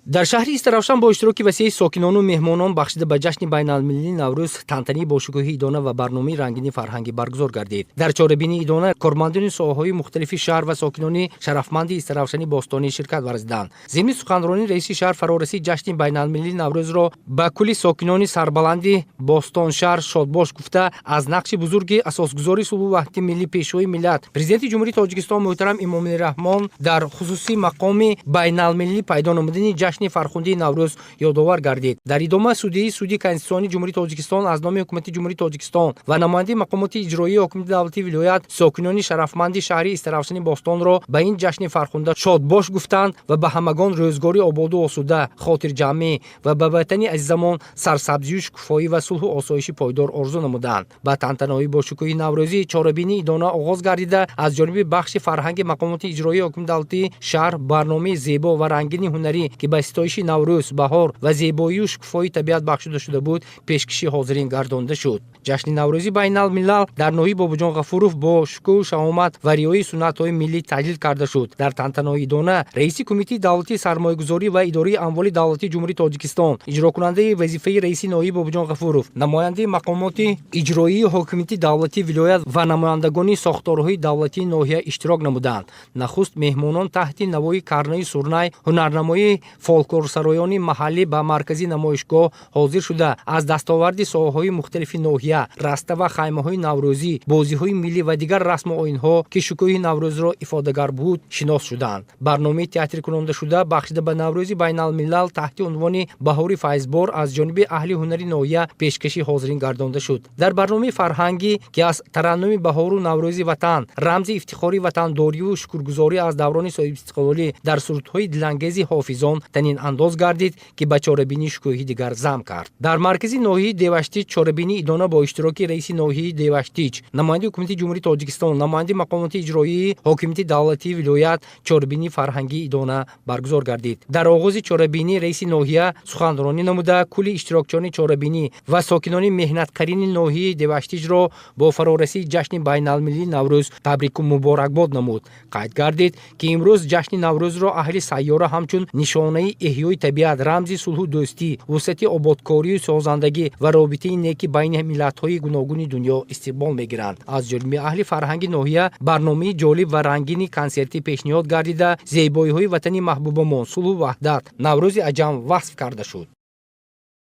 Дар шаҳри Истаравшан бо иштироки васеи сокинону меҳмонон бахшида ба ҷашни байналмилалии Наврӯз тантании бошукӯҳи идона ва барномаи рангини фарҳангӣ баргузор гардид. Дар чорабинии идона кормандони соҳаҳои мухталифи шаҳр ва сокинони шарафманди Истаравшани бостонӣ ширкат варзиданд. Зимни суханронии раиси шаҳр фарорасии ҷашни байналмилалии Наврӯзро ба кулли сокинони сарбаланди бостоншаҳр шодбош гуфта, аз нақши бузурги асосгузори сулҳу ваҳдати миллӣ, Пешвои миллат, Президенти Ҷумҳурии Тоҷикистон муҳтарам Эмомалӣ Раҳмон дар хусуси мақоми байналмилалӣ пайдо намудани ҷашни фархундии Наврӯз ёдовар гардид. Дар идома судияи Суди Конститутсионии Ҷумҳурии Тоҷикистон аз номи Ҳукумати Ҷумҳурии Тоҷикистон ва намояндаи мақомоти иҷроии ҳокимияти давлатии вилоят сокинони шарафманди шаҳри Истаравшани бостонро ба ин ҷашни фархунда шодбош гуфтанд ва ба ҳамагон рӯзгори ободу осуда, хотирҷамъӣ ва ба ватани азизамон сарсабзию шукуфоӣ ва сулҳу осоиши пойдор орзу намуданд. Ба тантанаҳои бошукӯҳи наврӯзӣ чорабинии идона оғоз гардида, аз ҷониби бахши фарҳанги мақомоти иҷроии ҳокимияти давлатии шаҳр барномаи зебо ва рангини ҳунарӣ, ки ба ситоиши Наврӯз, баҳор ва зебоию шукуфоии табиат бахшида шуда буд, пешкаши ҳозирин гардонда шуд. Ҷашни Наврӯзи байналмилал дар ноҳияи Бобоҷон Ғафуров бо шукӯҳу шаҳомат ва риояи суннатҳои миллӣ таҷлил карда шуд. Дар тантанаҳои идона раиси Кумитаи давлатии сармоягузорӣ ва идораи амволи давлатии Ҷумҳурии Тоҷикистон, иҷрокунандаи вазифаи раиси ноҳияи Бобоҷон Ғафуров, намояндаи мақомоти иҷроии ҳокимияти давлатии вилоят ва намояндагони сохторҳои давлатии ноҳия иштирок намуданд. Нахуст меҳмонон таҳти навои карнаю сурнай, ҳунарнамоии фолклорсароёни маҳаллӣ ба маркази намоишгоҳ ҳозир шуда, аз дастоварди соҳаҳои мухталифи ноҳия, раста ва хаймаҳои наврӯзӣ, бозиҳои миллӣ ва дигар расму оинҳо, ки шукӯҳи Наврӯзро ифодагар буд, шинос шуданд. Барномаи театркунондашуда бахшида ба Наврӯзи байналмилал таҳти унвони «Баҳори файзбор» аз ҷониби аҳли ҳунари ноҳия пешкаши ҳозирин гардонда шуд. Дар барномаи фарҳангӣ, ки аз тараннуми баҳору Наврӯзи ватан, рамзи ифтихори ватандорию шукргузорӣ аз даврони соҳибистиқлолӣ дар сурудҳои дилангези ҳофизон танинандоз гардид, ки ба чорабинӣ шукӯҳи дигар зам кард. Дар маркази ноҳияи Деваштич чорабинии идона бо иштироки раиси ноҳияи Деваштич, намояндаи Ҳукумати Ҷумҳурии Тоҷикистон, намояндаи мақомоти иҷроии ҳокимияти давлатии вилоят чорабинии фарҳангии идона баргузор гардид. Дар оғози чорабинӣ раиси ноҳия суханронӣ намуда, кулли иштирокчиёни чорабинӣ ва сокинони меҳнатқарини ноҳияи Деваштичро бо фарорасии ҷашни байналмилалии Наврӯз табрику муборакбод намуд. Қайд гардид, ки имрӯз ҷашни Наврӯзро аҳли сайёра ҳамчун нишонаи эҳёи табиат, рамзи сулҳу дӯстӣ, вусъати ободкорию созандагӣ ва робитаи неки байни миллатҳои гуногуни дунё истиқбол мегиранд. Аз ҷониби аҳли фарҳанги ноҳия барномаи ҷолиб ва рангини консертӣ пешниҳод гардида, зебоиҳои ватани маҳбубамон, сулҳу ваҳдат, Наврӯзи аҷам васф карда шуд.